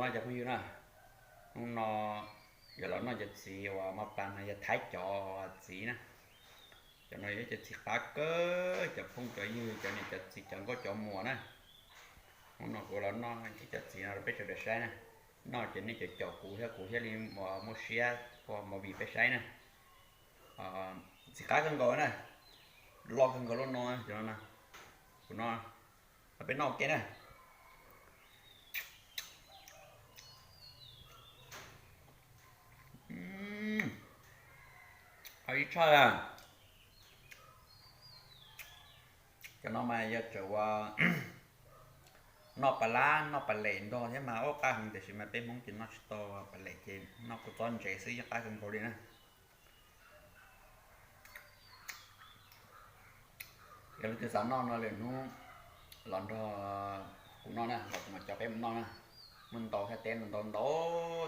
Cov phooj ywg na, hnub no yuav los noj cov txiv uas mos pas no yog Thaib cov txiv na. Cov no yog cov txiv qab kawg, cov phooj cov ywg, cov niam cov txiv, cov nkauj cov muam na. Hnub no kuv los noj ib cov txiv no rau peb sawv daws saib na. Noj ces nej cov caum kuv thiab kuv thiaj li muaj siab ua movie peb saib na. Txiv qab kawg nkaus na, loj kawg nkaus lub no, cov no na. Kuv no, peb noj ua ke na. Ib tshaj, cov no mas yog tseem ua noj pas lab noj pas lem ntog thiab mas ua qab heev, tiam sis mas peb Hmoob ces noj tsis tau pas lem ces noj kua txob ntsev xwb yeej qab kawg nkaus li na. Yog leej twg xav noj no lwm hnub los nrog kuv noj na, los kuv mam coj peb mus noj na. Muaj ntau thiab, teb ntau ntau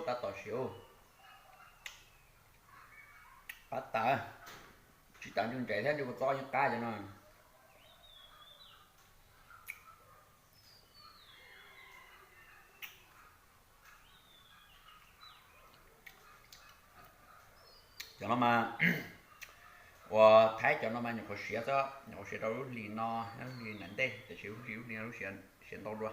tab tom siav. Qab tas, tsis tas ntsw ntsev thiab ntsw kua txob yeej qab cov no. Cov no mas, uas Thaib cov no mas nyuam qhuav siav xwb, nyuam qhuav siav rau lub hlis no, lub hlis nram ntej, tiam sis lub hlis lub hli no lub siav ntau dua.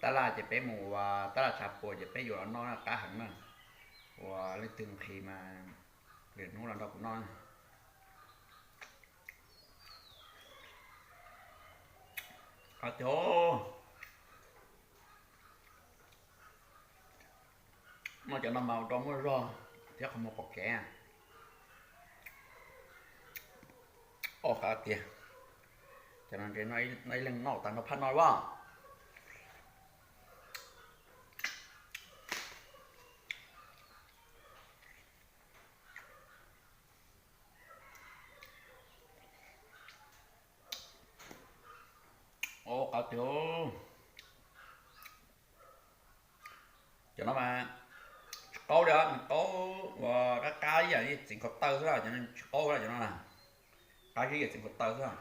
Tab laj ces peb mus ua tab laj tshav puas ces peb yuav los noj qab heev na. Uas leej twg nqhis mas lwm hnub los nrog kuv noj. Qab tiag. Noj cov no mas ua rau muaj zog thiab qhov muag pom kev. Oj, qab tiag. Cov no ntshe noj ib leeg noj tag nrho phaj no as. Oj, qab tiag. Cov no mas tsis qaub li os, nws qaub uas qab qab ib yam li txiv nkaus taw xwb, cov no tsis qaub li, cov no na, qab ib yam txiv nkaus taw xwb.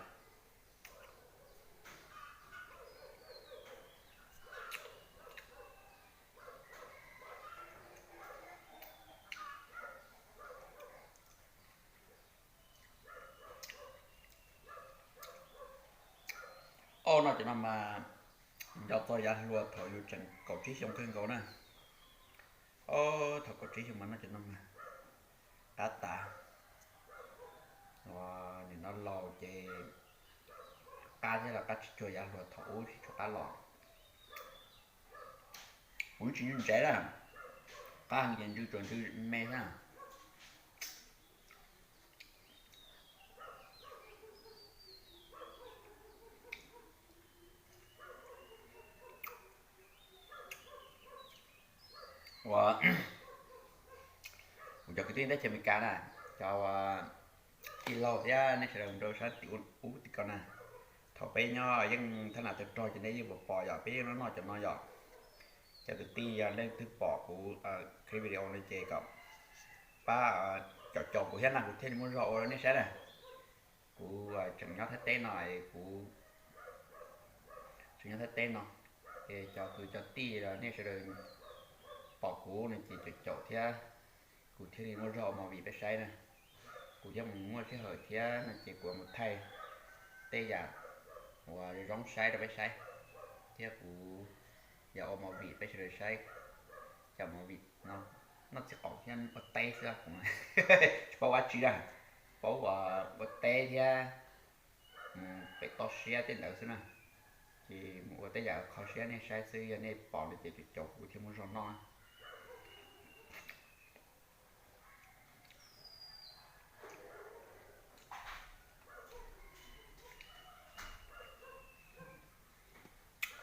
Oj, noj cov no mas nco txog yav hluas thaum yus tseem kaum tsib xyoo kawg nkaus na. Oj, thaum kaum tsib xyoo mas noj cov no mas qab tas. Nim no laus ces qab thiab los qab tsis cuag yav hluas thaum ub tsis tshua qab los. Kuv tsis ntsw ntsev na, qab heev ces ntsw tsuas ntsw me xwb. Ua, kuv cov kwv tij teb chaws Amelikas na, cov tij laug thiab nej sawv daws nrog sab tim ub tim ko na, thaum peb nyob yeej thab nas tawg rog ces nej yeej pom pom yom, peb yeej noj noj cov no yom. Cov kwv tij yog leej twg pom kuv clip video no ces kom pab caum caum kuv thiab na, kuv thiaj li muaj zog ua rau nej saib na. Kuv tseem nyob Thaib teb no, kuv tseem nyob Thaib teb no, ces cov kwv cov tij los nej sawv daws pom kuv no ces caum caum thiab, kuv thiaj li muaj zog ua movie peb saib na. Kuv thiaj mus muaj sij hawm thiab no ces kuv mus thaij tej yam uas zoo saib rau peb saib, thiab kuv yog ua movie peb sawv daws saib, cov movie no noj txiv qaub thiab ua teb xwb, tsis paub ua tsi na, paub ua teb thiab mus pem toj siab tej ntawd xwb na. Ces mus ua tej yam kho siab nej saib xwb, yog nej pom no ces caum caum kuv thiaj muaj zog noj na.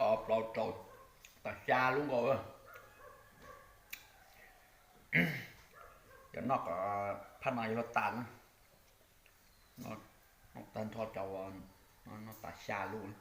Ob plaub rau, tas xya lub nkaus. Cov noj kom phaj no yuav luag tas na. Noj tag nrho cov, noj tas xya lub na.